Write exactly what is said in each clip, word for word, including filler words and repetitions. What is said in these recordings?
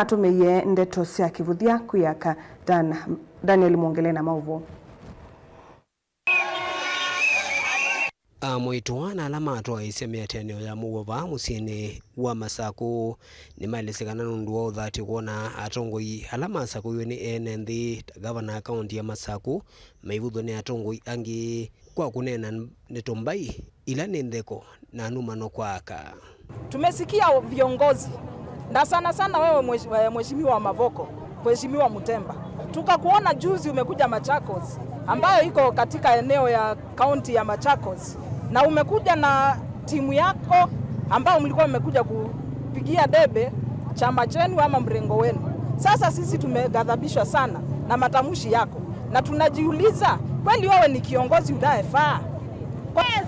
Atũmĩie ndeto sya kĩvũthya kwĩyaka. Dan-, Daniel Mwongele na maũvoo. Amwaitũ na ala matwaĩĩsya mĩatĩanĩo ya mũuo vaa mũsyĩnĩ wa Masakũ nĩmaelesye kana nũndũ wa ũthati kwona atongoi ala masakũiwe nĩ ene nthĩ ta ngavana wa kaũnti ya Masakũ maivuthwa nĩ atongoi angĩ kwa kũneena ndeto mbai ila nĩ ntheko na numano kwa aka. Tumesikia viongozi, na sana sana wewe mwesh-, eh, Mheshimiwa Mavoko, Mheshimiwa Mutemba. Tukakuona juzi umekuja Machakos, ambayo iko katika eneo ya kaunti ya Machakos, na umekuja na timu yako ambayo mlikuwa mmekuja kupigia debe chama chenu ama mrengo wenu. Sasa sisi tumeghadhabishwa sana na matamshi yako, na tunajiuliza, kweli wewe ni kiongozi unayefaa? Yes.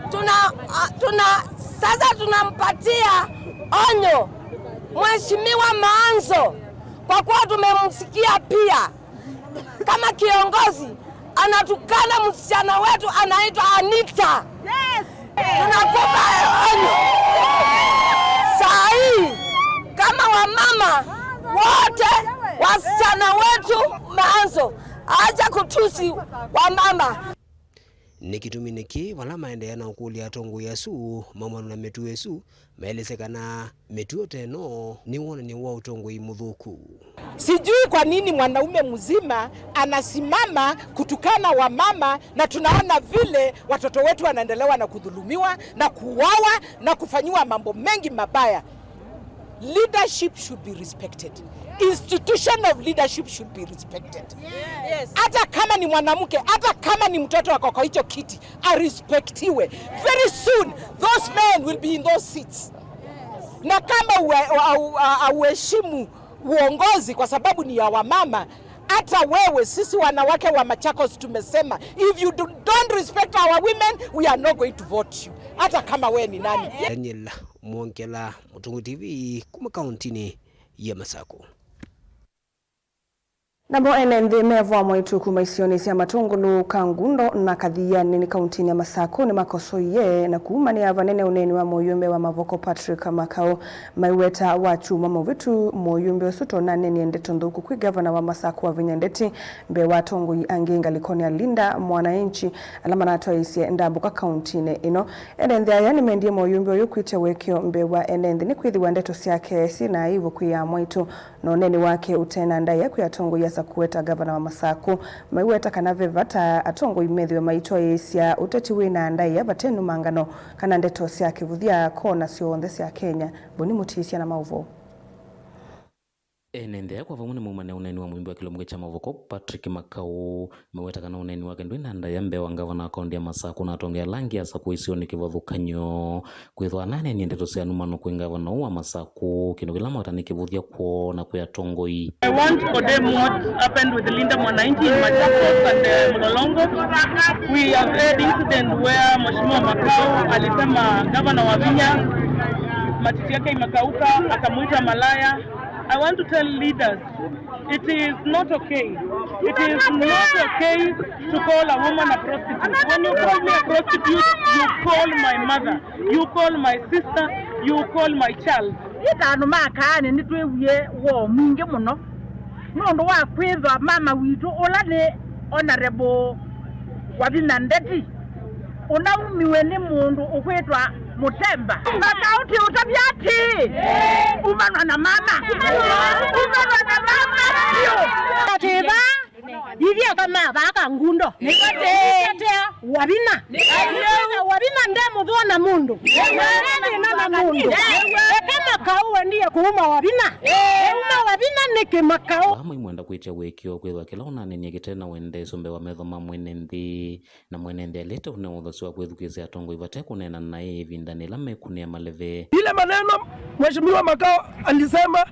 Tuna, ah, tuna, sasa tunampatia onyo Mheshimiwa Maanzo, kwa kuwa tumemsikia pia kama kiongozi anatukana msichana wetu anaitwa Anita. Yes. Tunakupa onyo. Saa hii, kama wamama wote, wasichana wetu, Maanzo, acha kutusi wamama. Nĩ kĩtumi nĩkĩ vala maendeea na ũkũlya atongoi asu maumana na mĩtuo ĩsu, maelesye kana mĩtuo ta ĩno nĩ wonany'o wa ũtongoi mũthũku. Sijui kwa nini mwanaume mzima anasimama kutukana wamama, na tunaona vile watoto wetu wanaendelewa na kudhulumiwa na kuuawa na kufanyiwa mambo mengi mabaya. Leadership should be respected. Institution of leadership should be respected. Yes. Hata kama ni mwanamke, hata kama ni mtoto ako kwa hicho kiti, arespectiwe. Very soon, those men will be in those seats. Na kama uwe-, au-, a-, auheshimu uongozi kwa sababu ni ya wamama, hata wewe, sisi wanawake wa Machakos tumesema, if you do, don't respect our women, we are not going to vote you. Hata kama wewe ni nani. Daniel Mwongela, Mũtũngũ T V, kuma kauntinĩ ya Masakũ. Namo ene nthĩ mevwa mwaitũ kuma isionĩ sya Matũngũlũ, Kangundo na Kathiani nĩ kauntinĩ ya Masakũ nĩmakosoie na kuumanĩa vanene ũneeni wa mũyũmbe wa Mavoko Patrick Makau. Maiweta wakyumwa mũvĩtu, mũyũmbe ũsu tonanenie ndeto nthũku kwĩ ngavana wa Masakũ Wavinya Ndeti mbee wa atongoi angĩ ngalĩkonĩ ya Linda Mwananchi ala manatwaĩĩsye ndambũka kauntinĩ ĩno. Ene nthĩ aya nĩmendie mũyũmbe ũyũ kwĩtya ũekeo mbee wa ene nthĩ nĩkwĩthĩwa ndeto syake syĩ na aivu kwĩ amwaitũ. Na ũneeni wake ũte na ndaĩa kwĩ atongoi asa kũweta ngavana wa Masakũ, maiweta kana ve vata atongoi methĩwe maitwaĩĩsya ũteti wĩ na ndaĩa vate nũmangano kana ndeto sya kĩvũthya kona syonthe sya Kenya. Boni Mũtĩsya na maũvoo. Ene nthĩ aya kwa vamwe nĩmaumanĩa ũneeni wa mũimbi wa kĩlungu kya Mavoko Patrick Makau. Meweta kana ũneeni wake ndwĩ na ndaĩa mbee wa ngavana wa kaũnti ya Masakũ na atongoi ala angĩ asa kũisio nĩ kĩvathũkany'o. Kwĩthwa ananenie ndeto sya numano kwĩ ngavana ũũ wa Masakũ, kĩndũ kĩla maweta nĩ kĩvũthya kwoo na kwĩ atongoi. I want to condemn what happened with Linda Mwananchi in Machakos and, uh, Mlolongo. We have had incident where Mheshimiwa Makau alisema Governor Wavinya matiti yake imekauka, akamuita malaya. I want to tell leaders, it is not okay. It is not okay to call a woman a prostitute. When you call me a prostitute, you call my mother, you call my sister, you call my child. Itano ma kaani nĩtwĩwie woo mwingĩ mũno nũndũ wa kwĩthwa mama witũ ũla nĩ Honorable Wavinya Ndeti, ũnaumiwe nĩ mũndũ ũkwĩtwa Mũtemba. Makau ti ũtavya atĩ umanwa na mama. Umanwa na mama biũ. Ati vaa, ithyĩ kama vaa Kangundo. Nĩtetea Wavinya. Nĩtetea Wavinya nde mũthũa na mũndũ. Nde thĩna na mũndũ. Eka Makau wendie kuuma Wavinya. Euma Wavinya nĩkĩ Makau? Vaa maimwenda kwĩtya ũekeo kwĩthwa kĩla ũnanenie kĩte na wendeesyo mbee wa metho ma mwene nthĩ. Na mwene nthĩ ailĩte ũneo ũthasyo wa kwĩthukĩĩsya atongoi vate kũneena naĩ ĩvindanĩ ĩla mekũnĩa maleve. Ile maneno Mheshimiwa Makau alisema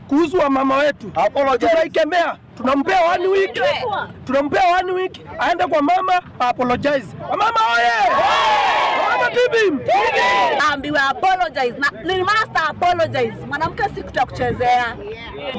kuhusu wamama wetu, tunaikemea. Tunampea one week. Tunampea one week aende kwa mama a apologize. Wamama oye! Ambiwe apologize. Na, ni master apologize. Mwanamke si kitu ya kuchezea.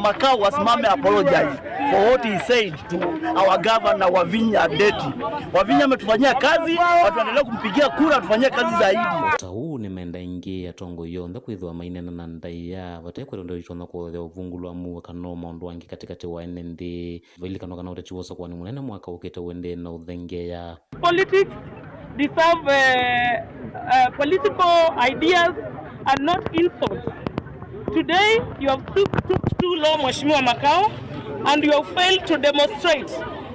Makau wasimame apologize for what he said to our governor Wavinya Ndeti. Wavinya ametufanyia kazi, watu waendelee kumpigia kura, atufanyie kazi zaidi. Ta ũu nĩmenda ĩngĩ atongoi onthe kwĩthĩwa maineena na ndaĩa vate kwĩtwa ndoto itonya kũthea ũvungulwa muo kana o maũndũ angĩ katĩkatĩ wa ene nthĩ. Vailikanwa kana ũteti wa ũsakũani mũnene mwaka ũkĩte ũendee na ũthengeea. Politics deserve, uh, uh, political ideas and not insults. Today you have stooped too low, Mheshimiwa Makau, and you have failed to demonstrate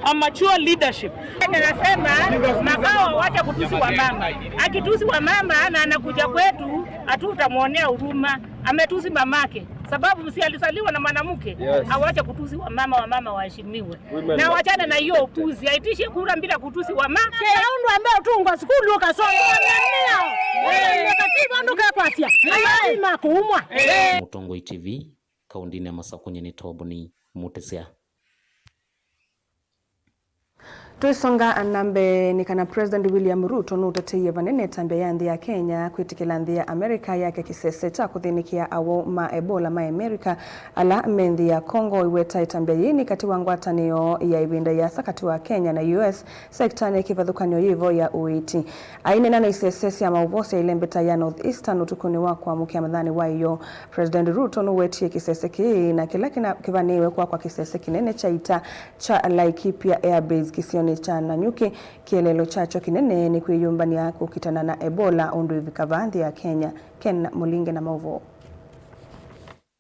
a mature leadership. Anasema Makau awache kutusi wamama. Akitusi wamama na anakuja kwetu, hatutamwonea huruma. Ametusi mamake. Sababu si alizaliwa na mwanamke? Yes. Awache kutusi wamama, wamama waheshimiwe. Women. Na wachane na hiyo upuzi. Aitishe kura bila kutusi wamama. Aundu ambe utungwa sukulu ukasoma. Katiba ndukekwasya. Lazima kuumwa. Mũtongoi T V, kaũndĩnĩ ya Masakũ, nyie nĩ Toboni Mũtĩsya. Tũisonga na mbee, nĩ kana President William Ruto nũteteie vanene ĩtambya ya nthĩ ya Kenya kwĩtĩkĩla nthĩ ya America yake kĩsese kya kũthĩnĩkĩa awau ma Ebola ma America ala me nthĩ ya Congo. Iweta ĩtambya yĩĩ nĩ katĩ wa ngwatanĩo ya ĩvinda yĩasa katĩ wa Kenya na U S sektanĩ ya kĩvathũkany'o yĩvo ya ũiiti. Aineena na isese sya maũvoo sya ĩlembeta ya North Eastern ũtukũnĩ wa kũamũkĩa mathanĩ wa ĩyoo, President Ruto nũwetie kĩsese kĩĩ na kĩla kĩna-, kĩvanĩĩwe kwakwa kĩsese kĩnene kya ita kya Laikipia Air Base kĩsionĩ kya Nanyuki. Kĩeleelo kyakyo kĩnene nĩ kwĩyũmbany'a kũkitana na Ebola ũndũ ĩvika vaa nthĩ ya Kenya. Ken Mũlinge na maũvoo.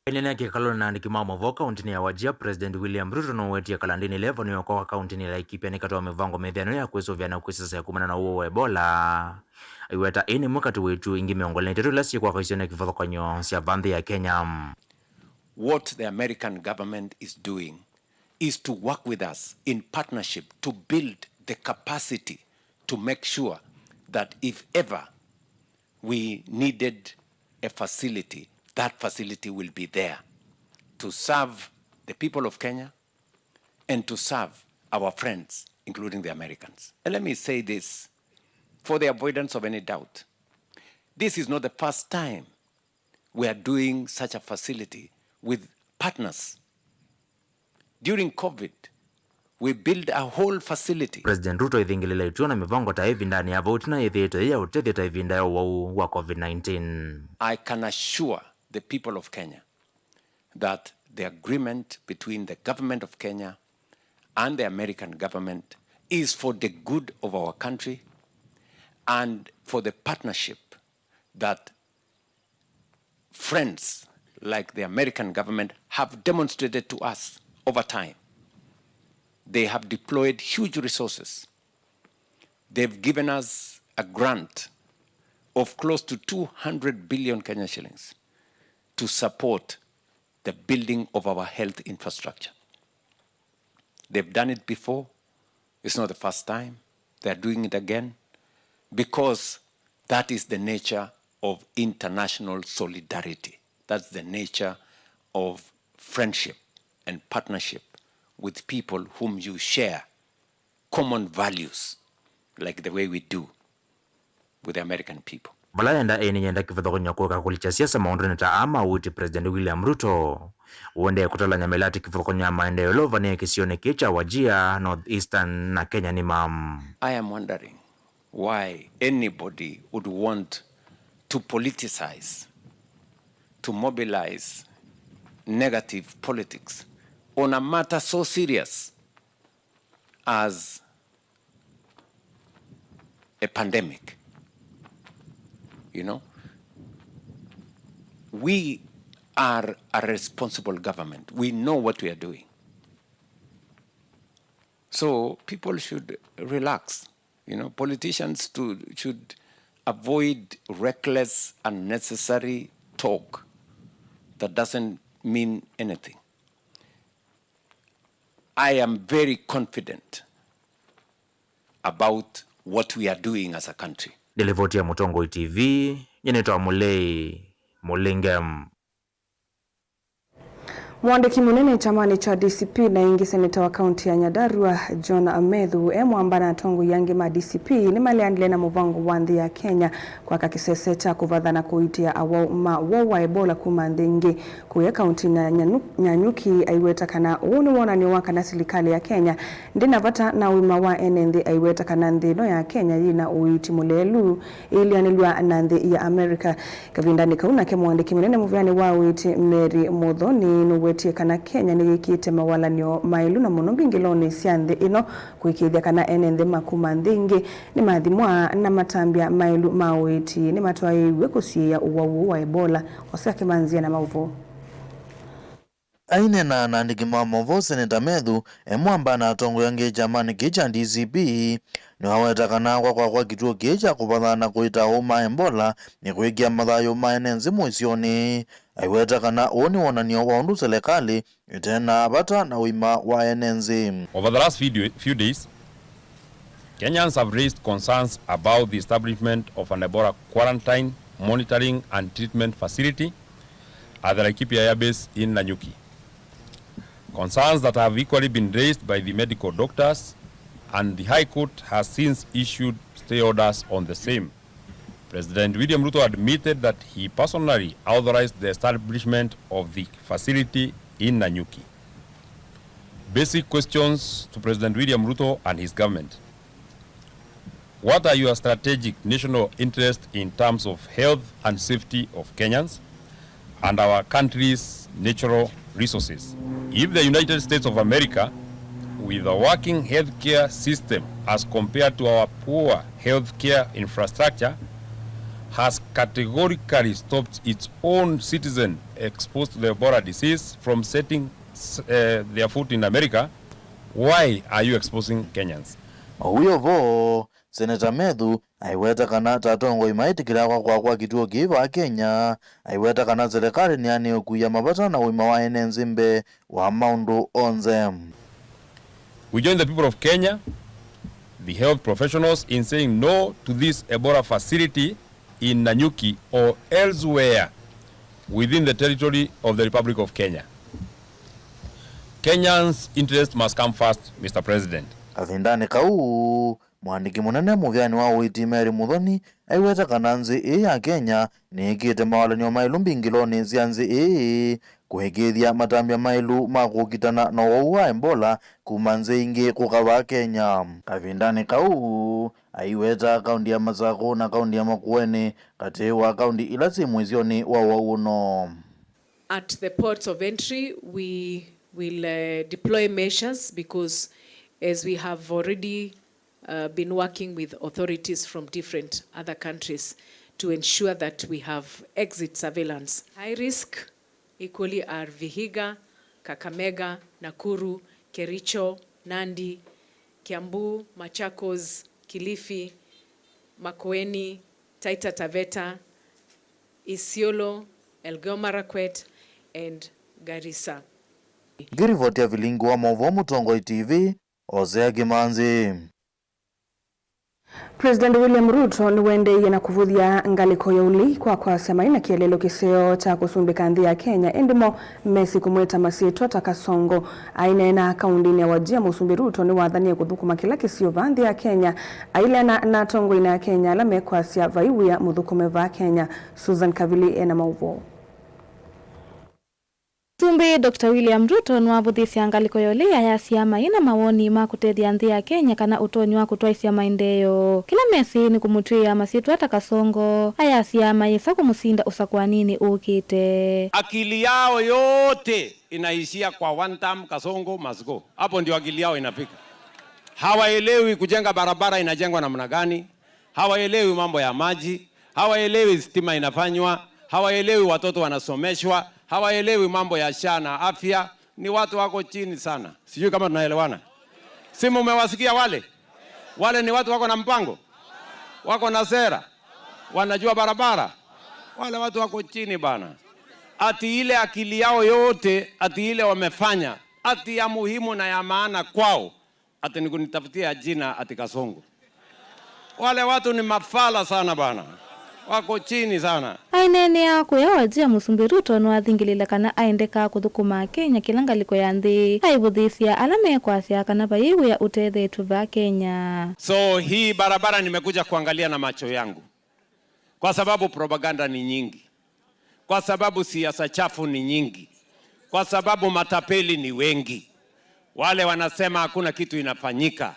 Aineena kĩkalonĩ na andĩki ma maũvoo kaũntĩnĩ ya Wajir, President William Ruto nũwetie kalandĩnĩ ĩla ĩvanĩwe kwakwa kaũntĩnĩ ya Laikipia nĩ katĩ wa mĩvango mĩthĩanĩu ya kwĩsũvĩa na kwĩsasya kumana na ũwau wa Ebola. Aiweta ĩĩ nĩ ĩmwe katĩ wa itũ ingĩ mĩongo ĩlĩ na itatũ ila syĩkwaka isionĩ kĩvathũkany'o sya vaa nthĩ ya Kenya. What the American government is doing is to work with us in partnership to build the capacity to make sure that if ever we needed a facility, that facility will be there to serve the people of Kenya and to serve our friends, including the Americans. And let me say this, for the avoidance of any doubt, this is not the first time we are doing such a facility with partners. During COVID, we built a whole facility. President Ruto aithingĩlĩla ituo na mĩvango ta ĩvindanĩ ya vau ĩtina yĩthĩĩtwe yĩ ya ũtethyo ta ĩvinda ya ũwau wa COVID nineteen. I can assure the people of Kenya that the agreement between the government of Kenya and the American government is for the good of our country and for the partnership that friends like the American government have demonstrated to us over time. They have deployed huge resources. They've given us a grant of close to two hundred billion Kenya shillings to support the building of our health infrastructure. They've done it before. It's not the first time. They're doing it again because that is the nature of international solidarity. That's the nature of friendship and partnership with people whom you share common values like the way we do with the American people. Vala yenda ĩĩ nĩyenda kĩvathũkany'o kũka kũlikya siasa maũndũnĩ ta aa ma ũiiti, President William Ruto ũendee kũtalany'a mĩlatĩ kĩvathũkany'o ya maendeeo ĩla ũvanĩe kĩsionĩ kĩĩ kya Wajir, North Eastern na Kenya nima. I am wondering why anybody would want to politicize, to mobilize negative politics on a matter so serious as a pandemic. You know, we are a responsible government. We know what we are doing. So people should relax. You know, politicians to, should avoid reckless, unnecessary talk that doesn't mean anything. I am very confident about what we are doing as a country. Nĩ livoti ya Mũtongoi T V, nyie nĩtawa Mũlei Mũlinge. Mũandĩki mũnene kyamanĩ kya D C P na ĩngĩ seneta wa kaunti ya Nyandarua, John Methu, e mwamba na atongoi angĩ ma D C P nĩmaleanile na mũvango wa nthĩ ya Kenya kwaka kĩsese kya kũvatha na kũiitĩa awau ma woo wa Ebola kuma nthĩ ingĩ. Kũya kaunti ya Nyanu-, Nanyuki aiweta kana ũũ nĩ wonany'o wa kana silikalĩ ya Kenya ndĩna vata na ũima wa ene nthĩ. Aiweta kana nthĩ ĩno ya Kenya yĩna ũiiti mũlelu ĩileanĩlw'a na nthĩ ya America. Kavindanĩ kau nake mũandĩki mũnene mũvĩanĩ wa ũiiti Mary Muthoni nũwetie kana Kenya nĩyĩkĩte mawalany'o maĩlu na mũno mbingĩlonĩ sya nthĩ ĩno kũĩkĩĩthya kana ene nthĩ ma kuma nthĩ ingĩ nĩmathimwa na matambya maĩlu ma ũiiti nĩmatwaĩĩw'e kũsiĩĩa ũwau ũũ wa Ebola. Hosea Kĩmanzia na maũvoo. Aineena na andĩki ma maũvoo, Seneta Methu e mwamba na atongoi angĩ kyamanĩ kĩĩ kya D C P nĩwaweta kana kwakwa kwa kĩtuo kĩĩ kya kũvatha na kũiita aũu ma Ebola nĩ kũĩkĩa mathayũ ma ene nthĩ mũisyonĩ. Aiweta kana ũũ nĩ wonany'o wa ũndũ selekalĩ ĩte na vata na ũima wa ene nthĩ. Over the last few, few days, Kenyans have raised concerns about the establishment of an Ebola quarantine, monitoring and treatment facility at the Laikipia Air Base in Nanyuki. Concerns that have equally been raised by the medical doctors, and the High Court has since issued stay orders on the same. President William Ruto admitted that he personally authorized the establishment of the facility in Nanyuki. Basic questions to President William Ruto and his government. What are your strategic national interests in terms of health and safety of Kenyans and our country's natural resources? If the United States of America, with a working healthcare system as compared to our poor healthcare infrastructure, has categorically stopped its own citizen exposed to the Ebola disease from setting s-, eh, their foot in America, why are you exposing Kenyans? O wĩ o vo, Seneta Methu aiweta kana ta atongoi maĩtĩkĩla kwakwa kwa kĩtuo kĩĩ vaa Kenya, aiweta kana selekalĩ nĩyanĩwe kũia mavata na ũima wa ene nthĩ mbee wa maũndũ onthe. We join the people of Kenya, the health professionals, in saying no to this Ebola facility in Nanyuki or elsewhere within the territory of the Republic of Kenya. Kenyans' interest must come first, Mister President. Kavindanĩ kau, mũandĩki mũnene mũvĩanĩ wa ũiiti Mary Muthoni aiweta kana nthĩ ĩĩ ya Kenya nĩĩkĩte mawalany'o maĩlu mbingĩlonĩ sya nthĩ ĩĩ kũĩkĩĩthya matambya maĩlu ma kũkitana na ũwau wa Ebola kuma nthĩ ingĩ kũka vaa Kenya. Kavindanĩ kau, aiweta kaunti ya Masakũ na kaunti ya Makueni katĩ wa kaunti ila syĩ mũisyonĩ wa ũwau ũno. At the ports of entry, we will, uh, deploy measures because, as we have already, uh, been working with authorities from different other countries to ensure that we have exit surveillance. High risk equally are Vihiga, Kakamega, Nakuru, Kericho, Nandi, Kiambu, Machakos, Kilifi, Makueni, Taita Taveta, Isiolo, Elgeyo Marakwet, and Garissa. Ngĩrivotia vilingi wa maũvoo Mũtongoi T V, Hosea Kĩmanzĩ. President William Ruto nĩwendeeie na kũvũthya ngalĩko ya ũlei kwa kwasya maĩ na kĩeleelo kĩseo kya kũsumbĩka nthĩ ya Kenya, ĩndĩ mo mesĩ kũmwĩta masyĩtwa ta Kasongo. Aineena kaũndĩnĩ ya Wajir, Mũsumbĩ Ruto nĩwathanie kũthũkũma kĩla kĩsio vaa nthĩ ya Kenya, aileana na atongoi na Akenya ala mekwasya vai wĩa mũthũkũme vaa Kenya. Susan Kavili ena maũvoo. Mũsumbĩ Doctor William Ruto nĩwavũthĩsye ngalĩko ya ũlei ayasya maĩ na mawoni ma kũtethya nthĩ ya Kenya kana ũtonyi wa kũtwaĩsya maendeeo. Kĩla mesĩ nĩ kũmũtw'ĩĩa masyĩtwa ta Kasongo, ayasya mayĩsa kũmũsinda ũsakũaninĩ ũkĩte. Akili yao yote inaishia kwa one term, Kasongo must go. Hapo ndio akili yao inafika. Hawaelewi kujenga barabara inajengwa namna gani. Hawaelewi mambo ya maji, hawaelewi stima inafanywa, hawaelewi watoto wanasomeshwa, hawaelewi mambo ya SHA na afya. Ni watu wako chini sana. Sijui kama tunaelewana. Si mumewasikia wale? Wale ni watu wako na mpango? Wako na sera? Wanajua barabara? Wale watu wako chini bana. Ati ile akili yao yote, ati ile wamefanya, ati ya muhimu na ya maana kwao, ati ni kunitafutia jina ati Kasongo. Wale watu ni mafala sana bana. Wako chini sana. Aineenea kũya Wajir, Mũsumbĩ Ruto nĩwathingĩlĩle kana aendekaa kũthũkũma Akenya kĩla ngalĩko ya nthĩ, aivũthĩĩsya ala mekwasya kana vai wĩa ũtethetw'e vaa Kenya. So hii barabara nimekuja kuangalia na macho yangu, kwa sababu propaganda ni nyingi, kwa sababu siasa chafu ni nyingi, kwa sababu matapeli ni wengi. Wale wanasema hakuna kitu inafanyika,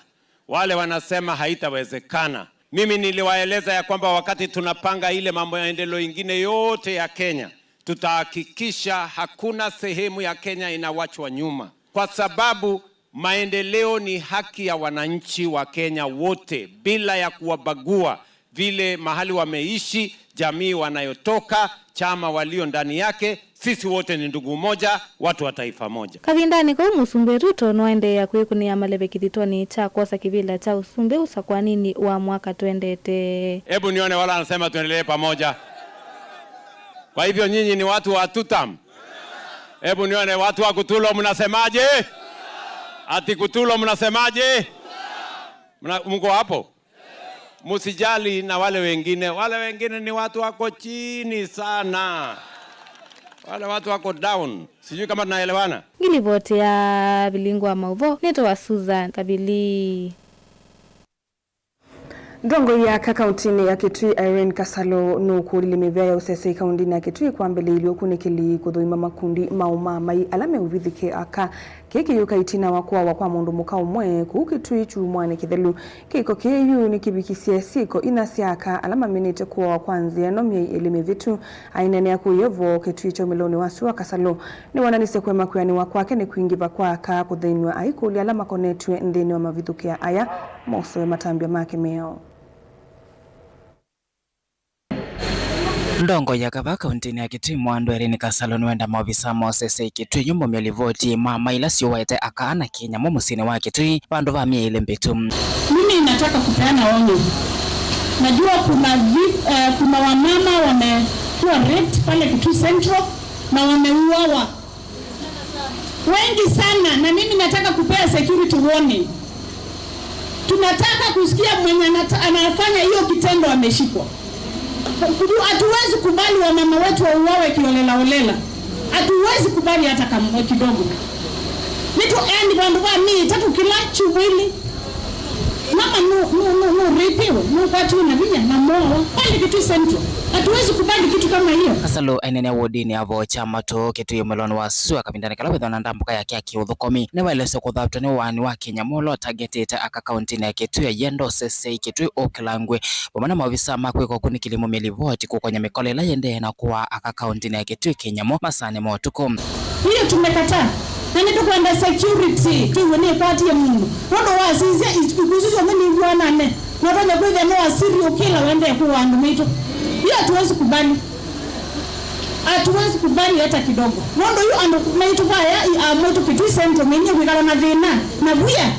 wale wanasema haitawezekana. Mimi niliwaeleza ya kwamba wakati tunapanga ile mambo ya maendeleo ingine yote ya Kenya, tutahakikisha hakuna sehemu ya Kenya inawachwa nyuma, kwa sababu maendeleo ni haki ya wananchi wa Kenya wote, bila ya kuwabagua vile mahali wameishi, jamii wanayotoka, chama walio ndani yake. Sisi wote ni ndugu moja, watu wa taifa moja. Kavindanĩ kau, Mũsumbĩ Ruto nĩwaendeea kwĩkũnĩa maleve kĩthitoni kya kwosa kĩvĩla kya ũsumbĩ ũsakũanĩnĩ wa mwaka twendete. Hebu nione wala anasema tuendelee pamoja. Kwa hivyo nyinyi ni watu wa tutam. Hebu nione watu wa Kutulo, mnasemaje? Ati Kutulo, mnasemaje? Mna-, mko hapo? Msijali na wale wengine. Wale wengine ni watu wako chini sana. Wale watu wako down. Sijui kama tunaelewana. Ngilivoti ya Vilingu wa Mauvoo, nĩtawa Susan Kabili. Ndongoi ya aka kauntinĩ ya Kitui, Irene Kasalu, nũkũlilye mĩvĩa ya ũsesei kauntinĩ ya Kitui kwambĩlĩĩlye ũkunĩkĩli kũthũima makundi ma ũmaamai ala meũvithĩkĩa aka. Kĩĩ kĩyũka ĩtina wa kũawa kwa mũndũ mũka ũmwe kũu Kitui kyumwanĩ kĩthelu. Kĩko kĩĩ yu nĩkĩvikisye syĩko inya sya aka ala maminĩte kũawa kwa nzĩa ĩno myei ĩlĩ mĩvĩtu. Aineenea kũu Yevo, Kitui kyaumĩlonĩ wa sua, Kasalu nĩwonanisye kũema kwĩanĩwa kwake nĩ kwingĩva kwa aka kũthĩnw'a, aikũlya ala makonetw'e nthĩnĩ wa mavithũkĩa aya mosoe matambya make mĩao. Ndongoi ya aka kauntinĩ ya Kitui, Mwandũ Irene Kasalu, nĩwenda maovisa ma ũsesei Kitui yumũmya livoti ma maila syũwaĩte aka na kĩnyamũ mũsyĩnĩ wa Kitui vandũ va myei ĩlĩ mbĩtu. Mimi nataka kupeana onyo. Najua kuna vi-, eh, kuna wamama wamekuwa raped pale Kitui Central na wameuawa. Wengi sana, na mimi nataka kupea security warning. Tunataka kusikia mwenye anata-, anafanya hiyo kitendo ameshikwa. Hatuwezi kubali wamama wetu wauawe kiholela holela. Hatuwezi kubali hata kam-, kidogo. Nĩtũ-, yani, vandũ va myei ĩtatũ kĩla kyumwa ĩlĩ, mama nũ-, nũ-, nũ-, nũrĩpiwe, nũkwatiwe na vinya na moawa pale Kitui Central. Hatuwezi kubali kitu kama hiyo. Kasalu aineenea wodinĩ ya Voo kya Matũ, Kitui, mwelonĩ wa sua, kavindanĩ kala wĩthwa na ndambũka yake ya kĩũthũkũmi. Nĩwaelesya kũthatw'a nĩ ũaani wa kĩnyamũ ũla ũtagetĩte aka kauntinĩ ya Kitui, ayenda ũsesei Kitui ũkĩlangw'e, vamwe na maovisa ma kwĩka ũkunĩkĩli mumya livoti kũkonya mĩkolo ĩla yĩendee na kũaa aka kauntinĩ ya Kitui kĩnyamũ masaanĩ ma ũtukũ. Hiyo tumekataa. Na nĩtũkwenda security, twĩw'e nĩkwatie mũndũ. Nũndũ wasisya is-, ikuũ isu syonthe nĩithuanane. Na ũtonya kwĩthĩa no asiri ũkĩla wendee kũwa andũ maitũ. Hiyo hatuwezi kubali. Hatuwezi kubali hata kidogo. Nũndũ yu andũ maitũ vaya i-, a mwĩtũ Kitui Central, mainie kwĩkala na thĩna na vuya.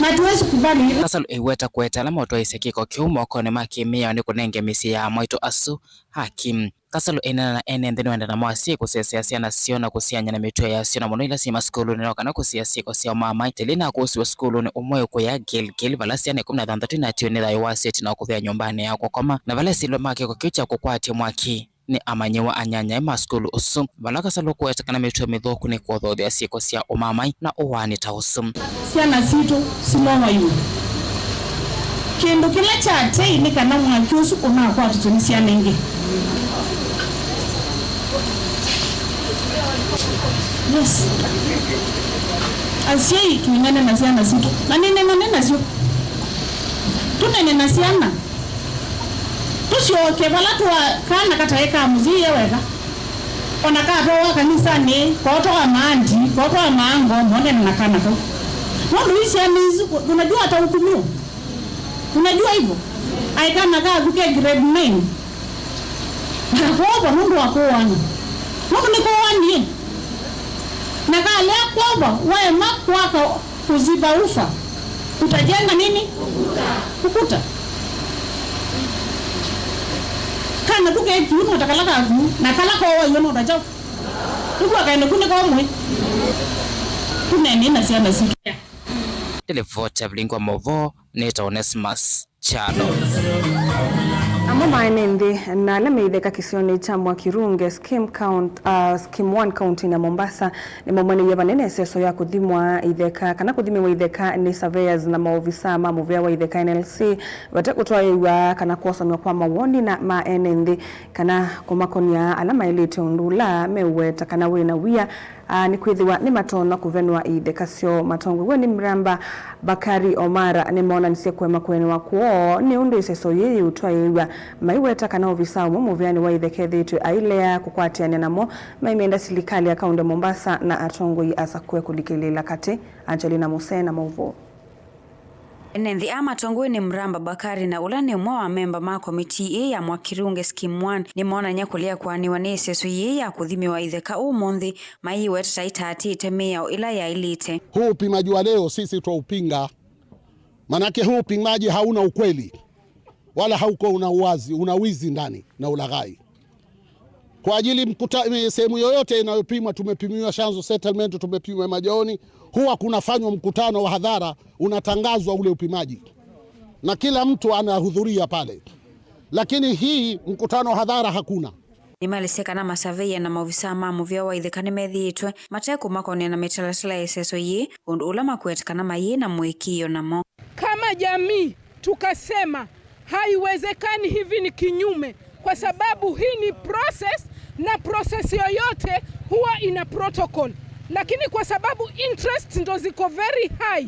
Na hatuwezi kubali. Kasalu ĩweta kũete ala motwaĩsye kĩko kĩu mokonĩ ma kĩmĩao nĩ kũnenge mĩsyĩ ya amwaitũ asu haki. Kasalu ĩneena na ene nthĩ nĩwenda namo asyai kũsesea syana syoo na kũsiany'a na mĩtũo yasyo, na mũno ila syĩ masukulunĩ, no kana kũsiĩa syĩko sya ũmaamai ta ila inakũsiw'a sukulunĩ ũmwe ũkũya Gilgil, vala syana ĩkũmi na thanthatũ inatiwe nĩ thayũ wasyo ĩtina wa kũvĩa nyũmbanĩ ya kũkoma, na vala esilwe ma kĩko kĩu kya kũkwatya mwaki nĩ amanyĩw'a anyanyae ma sukulu ũsu, vala Kasalu ũkũweta kana mĩtũo mĩthũku nĩ kũthothea syĩko sya ũmaamai na ũaani ta ũsu. Syana sitũ siloaiwe. Kĩndũ kĩla kya tei nĩ kana mwaki ũsu ũnakwatĩtwe nĩ syana ingĩ. Yes. Asyai, tũinane na syana sitũ. Na nĩnenane nasyo. Tũnene na syana. Tũsyoke vala twa kana kataĩ ka mũsyai e weka. O na katwawa kanisanĩ, kotwawa maandi, kotwawa maango, monene na kana kau. Nũndũ ii syana isu, unajua atahukumiwa. Unajua hivyo? Ai kana kaku ke grade nine. Kakovwa nũndũ wa kũũana. Nũndũ nĩ kũũanie. Na kalea kwovwa, waema kwaka kuziba ufa, utajenga nini? Ukuta. Kana tu ke kiuno ta kala kaku, na kala kowa iyo no ta kyaũ. Nĩguo kaende kũnĩ komwe. Tũneenei na syana sitũ. Nĩ livoti ya Vilingi wa Mauvoo, nĩtawa Onesmus Kyalo. Amwe ma ene nthĩ na ala me itheka kĩsionĩ kya Mwakirunge, Scheme Count-, ah, Scheme one kauntinĩ ya Mombasa, nĩmaumanĩie vanene ĩseso ya kũthimwa itheka, kana kũthimĩwa itheka nĩ surveyors na maovisaa ma mũvĩa wa itheka, N L C, vate kũtwaĩĩw'a kana kwosanywa kwa mawoni na ma ene nthĩ, kana kũmakonia ala maĩlĩte ũndũ ũla meũweta kana wĩ na wia. Aa, nĩkwĩthĩwa nĩmatonya kũvenwa itheka syoo. Matongoew'e nĩ Mramba Bakari Omara nĩmoonanisye kũema kũenewa kwoo nĩ ũndũ ĩseso yĩĩ yĩũtwaĩĩw'a, maiweta kana ovisaa ũmwe mũvĩanĩ wa itheka ethĩĩtwe ailea kũkwatĩanĩa namo, maimenda silikalĩ ya kaũntĩ ya Mombasa na atongoi asakũe kũlikĩlĩĩla katĩ. Angelina Musee na maũvoo. Ene nthĩ aa matongoew'e nĩ Mramba Bakari na ũla nĩ ũmwe wa amemba ma komitii ĩĩ ya Mwakirunge Scheme one nĩmoonany'a kũlea kũanĩwa nĩ ĩseso yĩĩ ya kũthimĩwa itheka ũmũnthĩ, maiweta ta ĩtaatĩĩte mĩao ĩla yaĩlĩte. Huu upimaji wa leo sisi twaupinga, manake huu upimaji hauna ukweli wala hauko una uwazi, una wizi ndani na ulaghai. Kwa ajili mkuta-, sehemu yoyote inayopimwa, tumepimiwa Shanzu Settlement, tumepimiwa Majaoni, huwa kunafanywa mkutano wa hadhara, unatangazwa ule upimaji na kila mtu anahudhuria pale, lakini hii mkutano wa hadhara hakuna. Nĩmaelesya kana masaveia na maovisaa ma mũvĩa wa itheka nĩmethĩĩtwe mate kũmakonea na mĩtalatala ya ĩseso yĩĩ, ũndũ ũla makwete kana mayĩ na mũĩkĩĩo namo. Kama jamii tukasema, haiwezekani, hivi ni kinyume, kwa sababu hii ni process, na process yoyote huwa ina protocol, lakini kwa sababu interest ndo ziko very high,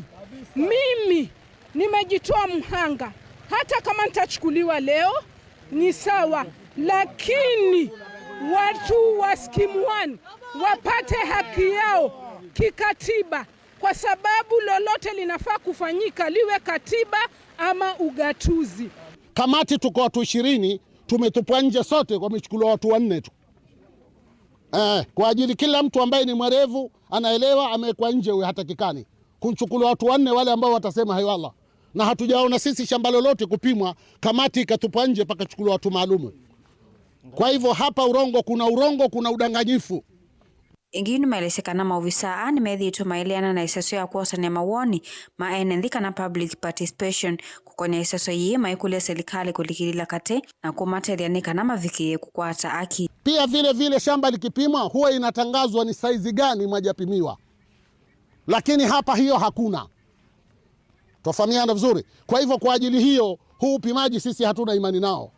mimi nimejitoa mhanga. Hata kama nitachukuliwa leo ni sawa, lakini watu wa Scheme one wapate haki yao kikatiba, kwa sababu lolote linafaa kufanyika, liwe katiba ama ugatuzi. Kamati tuko watu ishirini, tumetupwa nje sote, wamechukuliwa watu wanne tu. Eh, kwa ajili kila mtu ambaye ni mwerevu, anaelewa, amewekwa nje, huyo hatakikani. Kuchukuliwa watu wanne wale ambao watasema, "Hayo Allah." Na hatujaona sisi shamba lolote kupimwa, kamati ikatupwa nje, pakachukuliwa watu maalumu. Kwa hivyo hapa urongo, kuna urongo, kuna udanganyifu. Ĩngĩ yu nĩmaelesye kana maovisaa aa nĩmethĩĩtwe maeleana na ĩseso ya kwosany'a mawoni ma ene nthĩ kana public participation kũkonĩa ĩseso yĩĩ, maikũlya silikalĩ kũlikĩlĩĩla katĩ na kũmatethya nĩ kana mavikĩĩe kũkwata aki. Pia vile vile shamba likipimwa huwa inatangazwa ni saizi gani mwajapimiwa, lakini hapa hiyo hakuna. Twafahamiana vizuri? Kwa hivyo, kwa ajili hiyo, huu upimaji sisi hatuna imani nao,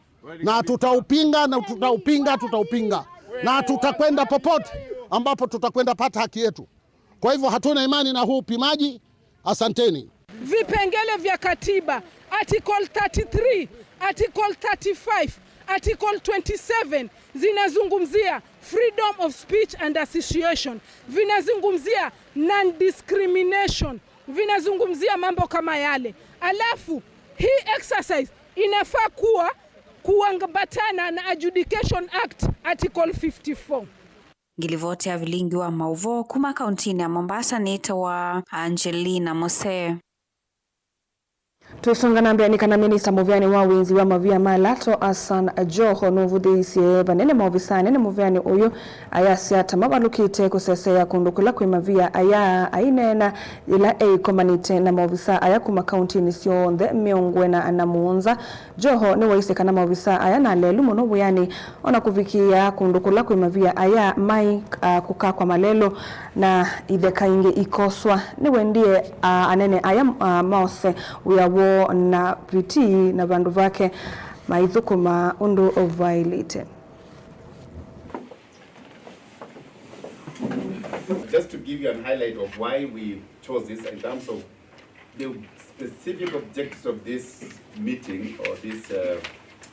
na tutaupinga, na tutaupinga, tutaupinga, na tutakwenda popote ambapo tutakwenda pata haki yetu. Kwa hivyo, hatuna imani na huu upimaji. Asanteni. Vipengele vya katiba, Article thirty-three, Article thirty-five, Article twenty-seven zinazungumzia freedom of speech and association, vinazungumzia non-discrimination, vinazungumzia mambo kama yale. Alafu hii exercise inafaa kuwa kuambatana na Adjudication Act, Article fifty-four. Ngilivoti ya vilingi wa maũvoo kuma kauntinĩ ya Mombasa nĩtawa Angelina Musee. Tũisonga na mbee nĩ kana minista mũvĩanĩ wa wĩnzi wa mavia ma lato Hassan Joho nũvũthĩĩisye vanene maovisaa anene mũvĩanĩ ũyũ ayasya ta mavalũkĩte kũseseea kũndũ kũla kwĩ mavia aya aineena yĩla eĩkomanĩte na maovisaa aya kuma kauntinĩ syonthe mĩongo ĩna na mũonza. Joho nĩwaisye kana maovisaa aya nĩ alelu mũno wĩanĩ, o na kũvikĩĩa kũndũ kũla kwĩ mavia aya maĩ, a, kũkakwa malelũ na itheka ingĩ ikoswa. Nĩwendie, a, anene aya, a, maose wĩa woo na vitii na vandũ vake maithũkũma ũndũ vaĩlĩte. Just to give you an highlight of why we chose this in terms of the specific objectives of this meeting or this, uh,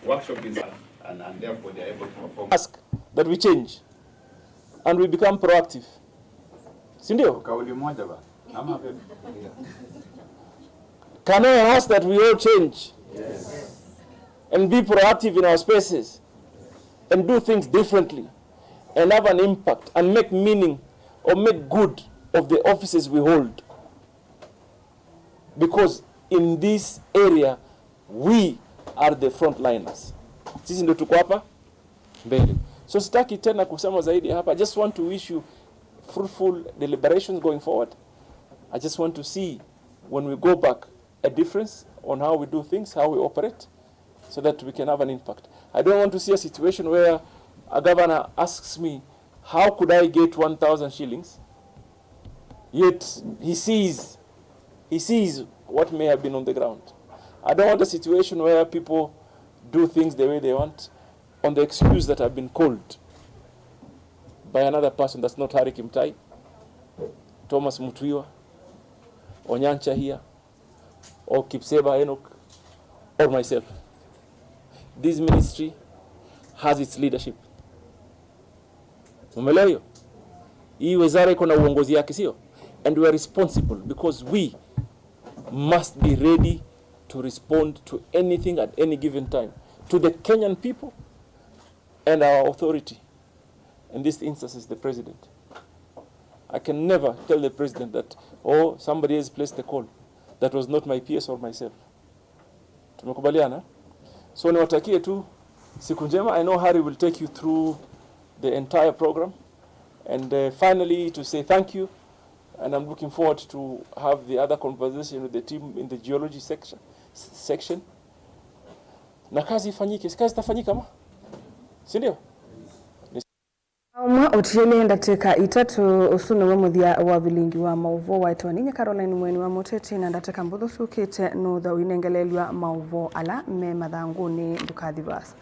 workshop is, and, and therefore they are able to perform. Ask that we change and we become proactive. Si ndio? Kauli moja ba. Ama vipi? Can I ask that we all change? Yes. And be proactive in our spaces and do things differently and have an impact and make meaning or make good of the offices we hold. Because in this area, we are the frontliners. Sisi ndio tuko hapa mbele. So sitaki tena kusema zaidi hapa. I just want to wish you fruitful deliberations going forward. I just want to see when we go back a difference on how we do things, how we operate. so that we can have an impact. I don't want to see a situation where a governor asks me, "How could I get one thousand shillings?" Yet he sees, he sees what may have been on the ground. I don't want a situation where people do things the way they want on the excuse that I've been called by another person that's not Harry Kimtai, Thomas Mutuiwa, Onyancha here, or Kipseba Enoch, or myself. This ministry has its leadership. Umeelewa hiyo? Hii wizara iko na uongozi yake, sio? And we are responsible because we must be ready to respond to anything at any given time to the Kenyan people and our authority. In this instance is the president. I can never tell the president that, "Oh, somebody has placed the call." That was not my P S or myself. Tumekubaliana? So niwatakie tu siku njema. I know Harry will take you through the entire program. And uh, finally to say thank you. And I'm looking forward to have the other conversation with the team in the geology section, section. Na kazi ifanyike. Si kazi itafanyika ma? Si ndio? Ũmwe ũtiele ndatĩka itatũ, ũsu nĩwe mũthya wa vilingi wa maũvoo waĩtwe nĩ nye Caroline Mweni wa Mũteti, na ndatĩka mbũthũ syũkĩte nũtha ũinengeleelw'a maũvoo ala me mathangũnĩ. Ndũkathi vaasa.